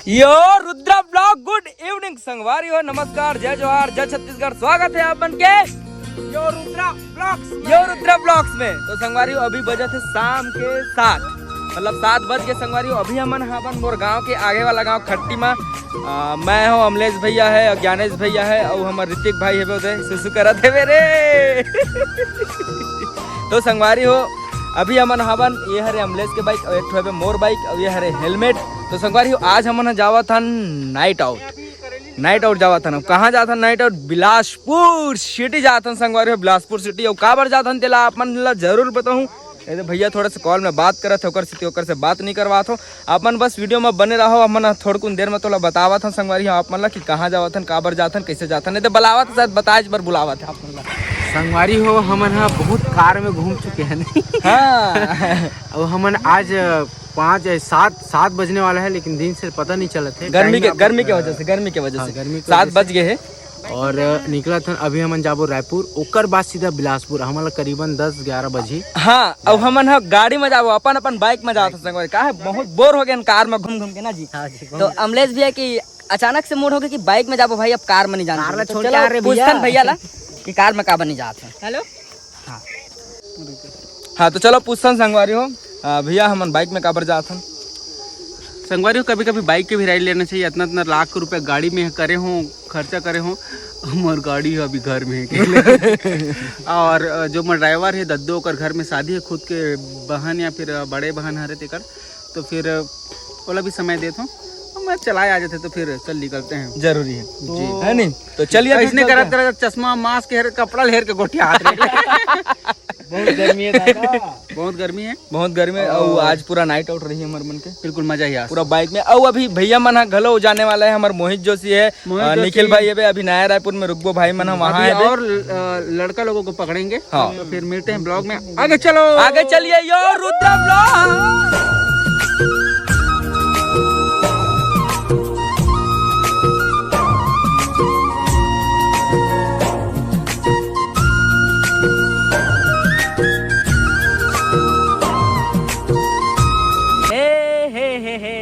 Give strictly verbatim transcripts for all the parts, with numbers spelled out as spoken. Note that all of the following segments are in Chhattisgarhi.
यो रुद्रा ब्लॉग, गुड इवनिंग संगवारी हो, नमस्कार, जय जोहार, जय छत्तीसगढ़। स्वागत है आप मन के यो रुद्रा ब्लॉग्स में। यो रुद्रा ब्लॉग्स में। तो संगवारी हो, अभी बजत हे शाम के सात, मतलब सात बज के संगवारी हो। अभी हमन हावन मोर गांव के आगे वाला गांव खट्टी मा। आ, मैं हूँ अमलेश भैया है और ज्ञानेश भैया है और हमर ऋतिक भाई है, उदय सुसु करत हे मेरे। तो संगवारी हो, अभी हमन हावन, ये हरे अमलेश के बाइक और एक ठो हवे मोर बाइक और ये हरे हेलमेट। तो संगवारी हो, आज हमन ह जावत हन नाइट आउट। नाइट आउट जावत हन। अब कहाँ जात हन नाइट आउट? बिलासपुर सिटी जात हन संगवारी हो, बिलासपुर सिटी। और काबर जात हन तेला आप मन ला जरूर बताऊँ। ये तो भैया थोड़ा सा कॉल में बात करत हे, ओकर सेती ओकर से बात नहीं करवात हो। आप मन बस वीडियो में बने रहो, हमन थोड़कुन देर में तोला बतावत हन संगवारी हो आप मन ला कि कहाँ जावत हन, काबर जात हन, कैसे जात हन। नहीं तो बलावत शायद बताए बर बुलावत है आप मन ला। संगवारी हो, हमन ह बहुत कार में घूम चुके हैं। हाँ। अब हमन आज पाँच, सात, सात बजने वाला है, लेकिन दिन से पता नहीं चलत है। गर्मी टाइम के, ना गर्मी के पता वजह से, गर्मी के वजह हाँ, से गर्मी के सात वजह से। बज गए हैं। और निकलत हन, अभी हमन जाबो रायपुर, ओकर बाद सीधा बिलासपुर। हमन ला करीबन दस ग्यारह बजे। हाँ, अब हमन ह गाड़ी में जाबो, अपन अपन बाइक में जात हन संगवारी। का है, बहुत बोर हो गए कार में घूम घूम के ना जी। हाँ जी, तो बहुत। अमलेश भैया की अचानक से मूड हो गया कि बाइक में जाबो भाई, अब कार में नहीं जाना कार ला चाहिए। तो छोड़ के चलो आ रहे पूछथन भैया। भैया ला कि कार में काबर नहीं जात है। हेलो। हाँ। हाँ, तो चलो पूछथन संगवारी हो, आ, भैया हमन बाइक में काबर जात हन? संगवारी हो, कभी कभी बाइक के भी राइड लेना चाहिए। इतना इतना लाख रुपए गाड़ी में करे हो, खर्चा करे हो, मोर गाड़ी है अभी घर में है। और अ, जो मोर ड्राइवर है दद्दो, ओकर घर में शादी है, खुद के बहन या फिर अ, बड़े बहन हरे तेकर, तो फिर अ, ओला भी समय देत हो, मैं चलाए आ जाते तो फिर चल निकलते हैं। जरूरी है। जी। है नहीं? तो चलिए फिर ऐसने चलते करत हैं। करत चश्मा, मास्क हेर, कपड़ा हेर के गोठियात रहे। बहुत गर्मी है दादा। बहुत गर्मी है। बहुत गर्मी है। और और आज पूरा नाइट आउट रही है हमर मन के। बिल्कुल मजा ही आ। पूरा बाइक में। और अभी भैया मन ह घलो जाने वाला है, हमर मोहित जोशी है, मोहित अ, जोशी। निखिल भाई है बे, अभी नया रायपुर में रुकबो भाई मन ह, वहाँ अभी है बे। और अ, लड़का लोगों को पकड़ेंगे। हाँ। तो फिर मिलते हैं ब्लॉग में। आगे चलो। आगे चलिए यो रुद्रा ब्लॉग। हे, हे, हे, हे,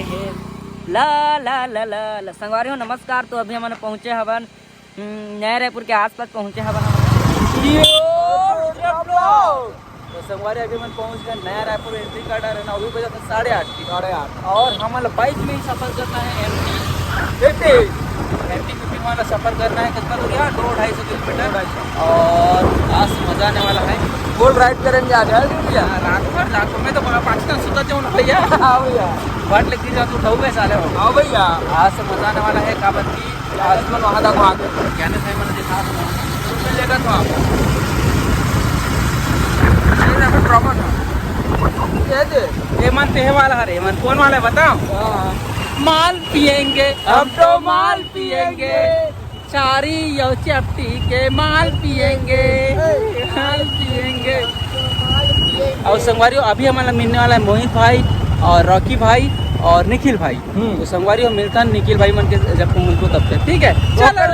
हे। ला, ला, ला, ला, ला। संगवारी हो, नमस्कार। तो अभी हमन पहुंचे हवन, हम्म, नया रायपुर के आसपास पहुंचे हवन हमन। यो, तो संगवारी, अभी हमन पहुंच गए नया रायपुर, एंट्री काटा रहना, अभी बजा था साढ़े आठ की। साढ़े आठ। और हमन ला बाइक में ही सफर करना है, एमटी फिफ्टी। एमटी फिफ्टी वाला सफर करना है, कितना दूर यार? दो ढाई सौ किलोमीटर। दो ढाई सौ। और आज मजा आने वाला है। फुल राइड करेंगे आज, है नहीं भैया? हाँ, रात भर, रात भर। मैं तो पाकिस्तान सुता जाऊँ ना भैया। हाँ भैया। बट लेके जा, तू उठाऊंगा साले हो। हाँ भैया। आज से मजा आने वाला है, काबर की आज मन वहाँ तक वहाँ के। क्या नहीं सही, मैंने देखा तो मैं लेकर तो आपको। ये देखो, ड्रॉपर है। ये दे। ये मन तेहे वाला है रे, मन कौन वाला है बताओ? हाँ। माल पिएंगे, हम तो माल पिएंगे। चारी यो चपटी के माल पिएंगे, माल पिएंगे। और संगवारी हो, अभी हमारा मिलने वाला है मोहित भाई और रॉकी भाई और निखिल भाई। हम्म। तो संगवारी हो, मिलता है निखिल भाई मन के जब तुम उनको तब तक, ठीक है? चलो।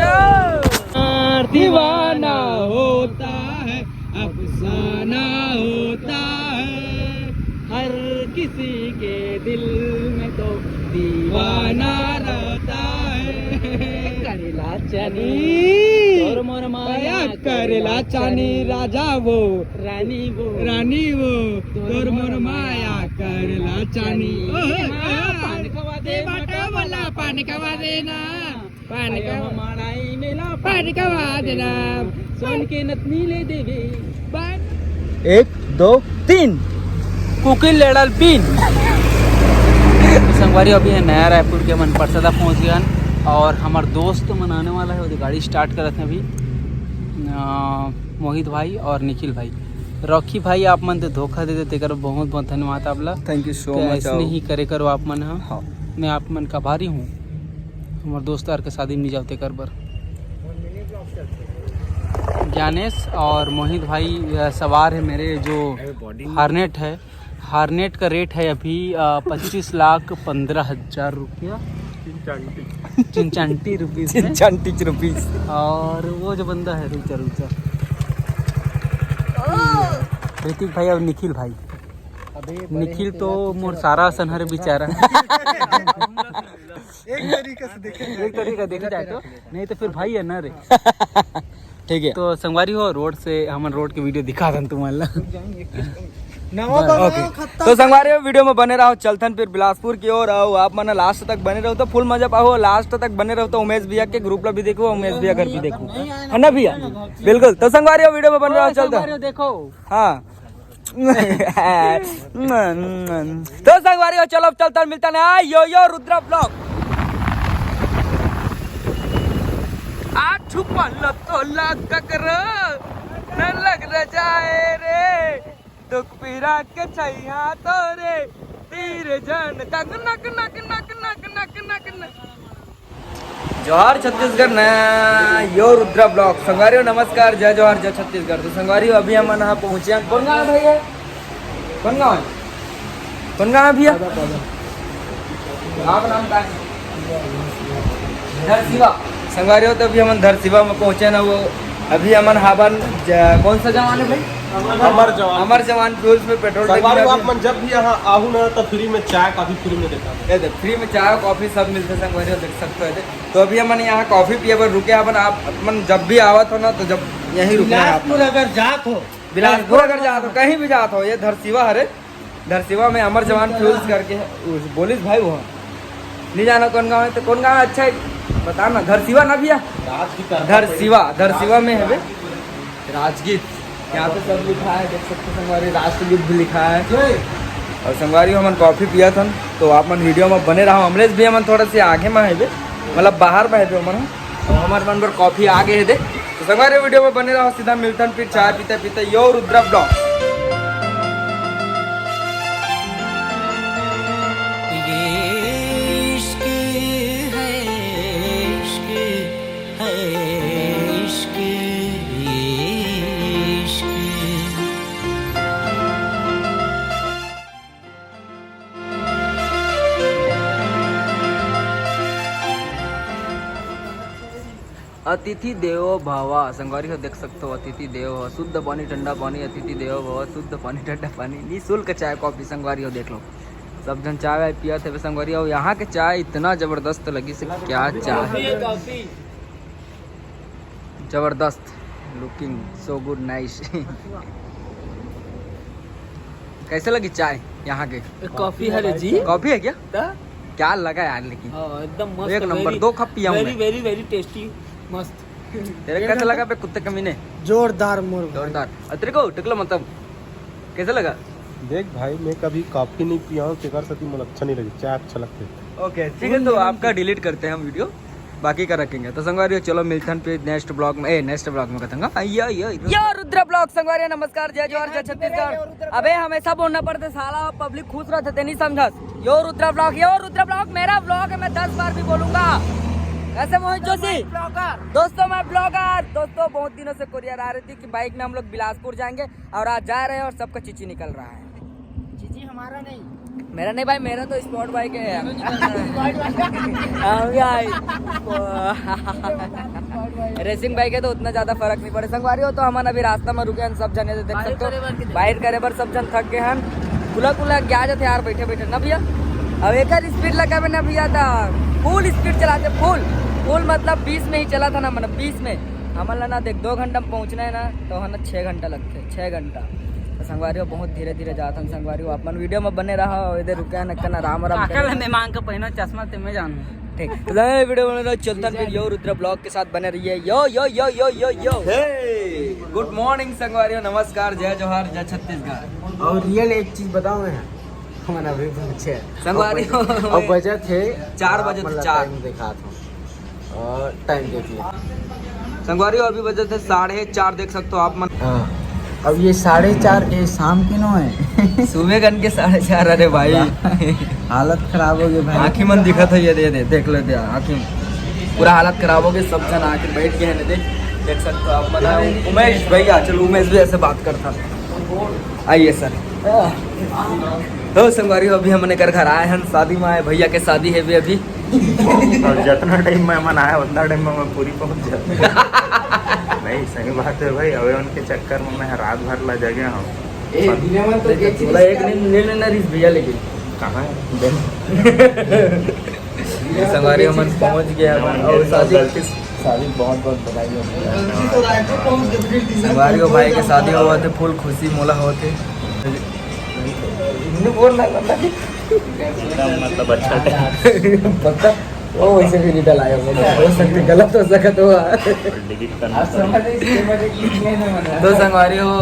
प्यार दीवाना होता है, अफसाना होता है, हर किसी के दिल में तो दीवाना रहता है। करेला चानी। तोर मोर माया करेला चानी, राजा वो, रानी वो, रानी वो, तोर मोर माया करेला चानी। ओहो, पान खवा दे, बाटा वाला पान खवा देना। पान का मड़ाई मेला पान का वादना। सोन के नथनी ले देवे। एक, दो, तीन। Kukil ladle pin. संगवारी, अभी है नया रायपुर के मन परसदा पहुंच गया हन और हमार दोस्त मन आने वाला है, वो गाड़ी स्टार्ट करत है अभी। अ, मोहित भाई और निखिल भाई, रॉकी भाई, आप मन तो धोखा दे देते करो, बहुत बहुत धन्यवाद आप ला। Thank you so तो much। ऐसने ही करे करो आप मन ह। हाँ। मैं आप मन का आभारी हूँ। हमारे दोस्त यार के शादी में नहीं जाते कर बर। ज्ञानेश और मोहित भाई, अ, सवार है मेरे जो हार्नेट है। हार्नेट का रेट है अभी, अ, पच्चीस लाख पन्द्रह हजार रुपया। चिंचांटी। चिंचांटी रुपीज में। चिंचांटी रुपीज। और वो जो बंदा है, रुचा, रुचा। ऋतिक भाई और निखिल भाई। अबे बड़े निखिल तो मोर सारा असन हरे बेचारा। एक तरीका से देखे एक तरीका देखे जाए तो, नहीं तो फिर भाई है ना रे। ठीक है। तो संगवारी हो, रोड से हमन रोड के वीडियो दिखा दन तुमन ला। नवा बना ओके। खत्ता। तो संगवारी हो, वीडियो में बने रहो, चलथन फिर बिलासपुर की ओर। आओ, आप मन लास्ट तक बने रहो तो फुल मजा पाओ, लास्ट तक बने रहो तो उमेश भैया के ग्रुप ला भी देखो, उमेश भैया घर भी देखो, है ना भैया? बिल्कुल। तो संगवारी हो, वीडियो में बने रहो, चलथन। देखो। हाँ। तो संगवारी हो, चलो अब चलथन, मिलथन। यो यो रुद्रा ब्लॉग। आ छुपल तो लग ककरो न लग रजाए रे, दुख पीरा के छैया तोरे तीर जन कक नक नक नक नक नक नक नक। जोहार छत्तीसगढ़ ना, यो रुद्रा ब्लॉग। संगवारी हो नमस्कार, जय जोहार, जय छत्तीसगढ़। तो संगवारी हो, अभी हमन यहाँ पहुँचे हैं। कौन गाँव है भैया? कौन गाँव है? कौन गाँव है भैया? गाँव का नाम क्या है? धरसीवा। संगवारी हो, तो अभी हमन धरसीवा में पहुँचे ना, वो अभी हमन हाबन ज-, कौन सा जवान है भाई? अमर जवान। अमर जवान फ्यूल्स में पेट्रोल संगवारी हो, टंकी आप में मन जब भी यहाँ आहू ना तो फ्री में चाय कॉफी फ्री में देता है। ये देख, फ्री में चाय कॉफी सब मिलते संगवारी हो, देख सकते हो। ये देख, तो अभी हमन यहाँ कॉफी पिए बर रुके हवन। आप मन जब भी आवत हो ना, तो जब यहीं रुकना है आप बिलासपुर मन। अगर जात हो, बिलासपुर अगर जात हो, कहीं भी जात हो, ये धरसीवा हरे, धरसीवा में अमर जवान फ्यूल्स करके है, उस बोलिस भाई वो नहीं जाना कौन गाँव है, तो कौन गाँव है अच्छा है बता ना, धरसीवा ना भैया, राजगीत करना धरसीवा, पड़ेगा। धरसीवा में है बे। राजगीत। यहाँ पे सब लिखा है, देख सकते हो संगवारी, राष्ट्रगीत भी लिखा है। और संगवारी हमन कॉफी पिया थन, तो आप मन वीडियो में बने रहो। अमलेश भी हमन थोड़ा से आगे में है बे, मतलब बाहर में है बे हमन। तो हमर मन बर कॉफी आ गए है दे। तो संगवारी वीडियो में बने रहो, सीधा मिलथन फिर चाय पीते पीते। यो रुद्रा ब्लॉग। ये इश्क है, इश्क है, इश्क, ये इश्क। अतिथि देवो भव। संगवारी हो, देख सकते हो, अतिथि देवो भव, शुद्ध पानी, ठंडा पानी, अतिथि देवो भव, शुद्ध पानी, ठंडा पानी, निःशुल्क चाय, कॉफी। संगवारी हो, देख लो, सब झन चाय वाय पियत हवे संगवारी हो। यहाँ के चाय इतना जबरदस्त लगी से, क्या चाय, जबरदस्त, looking so good, nice। कैसे लगी चाय यहाँ के? कॉफी है रे जी। कॉफी है क्या? क्या लगा यार, लेकिन हाँ, एकदम मस्त, एक नंबर। दो कप पिया हूँ very, मैं। Very, very tasty, मस्त। तेरे कैसे लगा बे कुत्ते कमीने? जोरदार मोर भाई। जोरदार। और तेरे को टिकलो मतलब कैसे लगा? देख भाई, मैं कभी कॉफी नहीं पिया हूँ, तेकर सेती मोला अच्छा नहीं लगे, चाय अच्छा लगता है। ओके, ठीक है, तो आपका डिलीट करते हैं हम वीडियो, बाकी का रखेंगे। तो संगवारी हो, चलो मिलथन फिर नेक्स्ट ब्लॉग में, ए, नेक्स्ट ब्लॉग में कहते हैं, हाँ, यो, यो, यो। यो रुद्र ब्लॉग संगवारी हो, नमस्कार, जय जोहार, जय छत्तीसगढ़। अबे हमेशा बोलना पड़ते साला, पब्लिक खुश रहते, ते नहीं समझस। यो रुद्र ब्लॉग, यो रुद्र ब्लॉग मेरा ब्लॉग है, मैं दस बार भी बोलूंगा। कैसे मोहित जोशी? दोस्तों, मैं ब्लॉगर। दोस्तों, बहुत दिनों से कोरियर आ रही थी कि बाइक में हम लोग बिलासपुर जाएंगे और आज जा रहे हैं और सबका चीची निकल रहा है। चीची हमारा नहीं। मेरा नहीं भाई, मेरा तो स्पोर्ट बाइक है यार। हाँ भाई। रेसिंग बाइक है तो उतना ज्यादा फर्क नहीं पड़े। संगवारी हो, तो हमन अभी रास्ता में रुके हैं, सब जने देख सकते हो। बाइट करे बर सब जन थक गए हैं। खुला खुला क्या जाते यार, बैठे बैठे ना भैया। अब एक स्पीड लगा ना भैया, था फुल स्पीड चलाते, फुल, फुल मतलब बीस में ही चला था ना, मतलब बीस में। हमन ला ना देख, दो घंटा में पहुंचना है ना, तो है ना छः घंटा लगते, छः घंटा। तो संगवारी हो, बहुत धीरे धीरे जात हन संगवारी हो, अपन वीडियो में बने रहा। इधर रुके हैं नक्का ना, राम राम काका करे। ला मैं मांग के पहनो चश्मा, ते मैं जानू। ठीक, तो वीडियो बने रहो, चलता फिर यो रुद्र ब्लॉग के साथ बने रहिए। यो, यो, यो, यो, यो, यो। हे, गुड मॉर्निंग संगवारी हो, नमस्कार, जय जोहार, जय छत्तीसगढ़। और रियल एक चीज बताओ मैं, हमन अभी पहुंचे हैं। संगवारी हो, अब बजे थे चार बजे, मतलब चार। टाइम दिखा था। और टाइम देख लिया। संगवारी हो, अभी बजे थे साढ़े चार, देख सकते हो आप मन। हाँ, अब ये साढ़े चार के शाम के नो है। सुबह कन के साढ़े चार, अरे भाई। हालत खराब हो गई भाई। आँखी मन दिखत है, ये दे, दे, देख लेते हैं, आँखी पूरा हालत खराब हो गई, सब जन आके बैठ गए हैं, देख, देख सकते हो आप मन। उमेश भैया, चलो उमेश भैया से बात करता। आइए सर। तो संगवारी हो, अभी हमने कर घर आए हैं, शादी में आए, भैया के शादी है भी अभी। और जितना टाइम में मन आया, उतना टाइम में मैं पूरी पहुंच जाता। नहीं, सही बात है भाई, अबे उनके चक्कर में मैं रात भर ला जगे हूँ। ए, पर दुनिया में तो देख, एक चीज बोला, एक नींद ले लेना रिस भैया, लेकिन कहाँ है? संगवारी हमन पहुंच गए हवन और शादी के, शादी बहुत बहुत बधाई हो। संगवारी हो, भाई के शादी होवत हे, full खुशी मोला होत हे। हिंदी बोल ना, मतलब कि एकदम, मतलब, अच्छा टाइम। पक्का? वो वैसे भी नहीं डलाया होगा, हो सकता है गलत हो सकता हो। डिलीट करना। तो संगवारी हो,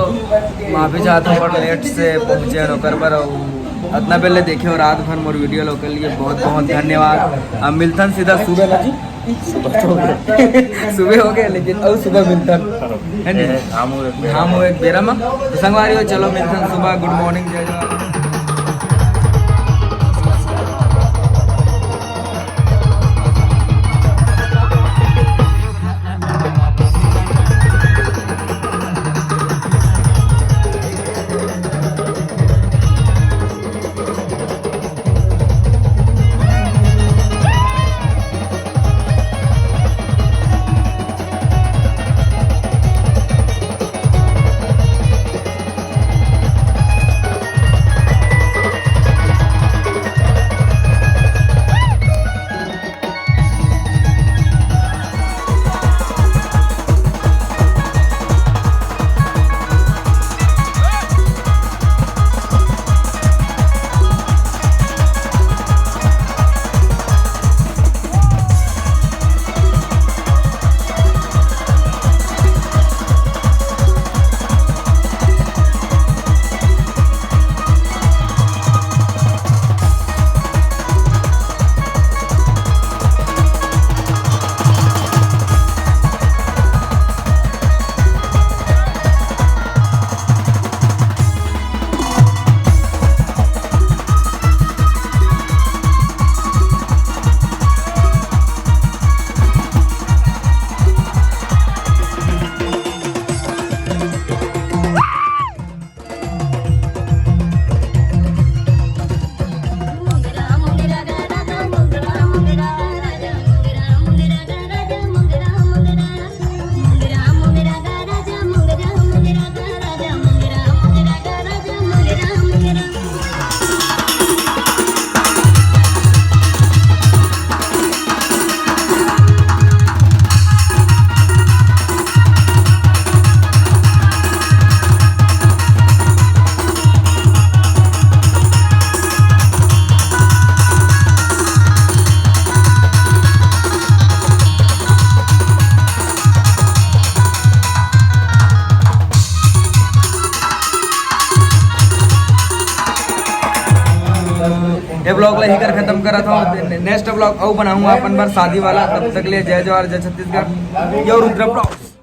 माफी चाहता हूँ, पर लेट से पहुँचे हैं ओकर पर। और इतना पहले देखे हो रात भर मोर वीडियो लोकल, ये बहुत बहुत धन्यवाद। अब मिलथन सीधा सुबह ना जी, सुबह तो हो गए। सुबह हो गए, लेकिन और सुबह मिलथन, है नहीं? ए, घाम हो गए। घाम हो एक बेरा में। तो संगवारी हो, चलो मिलथन सुबह। गुड मॉर्निंग, जय जवान। ये vlog ला ही कर खत्म करत हूँ। Next vlog अउ बनाऊंगा अपन बर शादी वाला। तब तक ले जय जोहार, जय छत्तीसगढ़। यो रुद्र vlogs।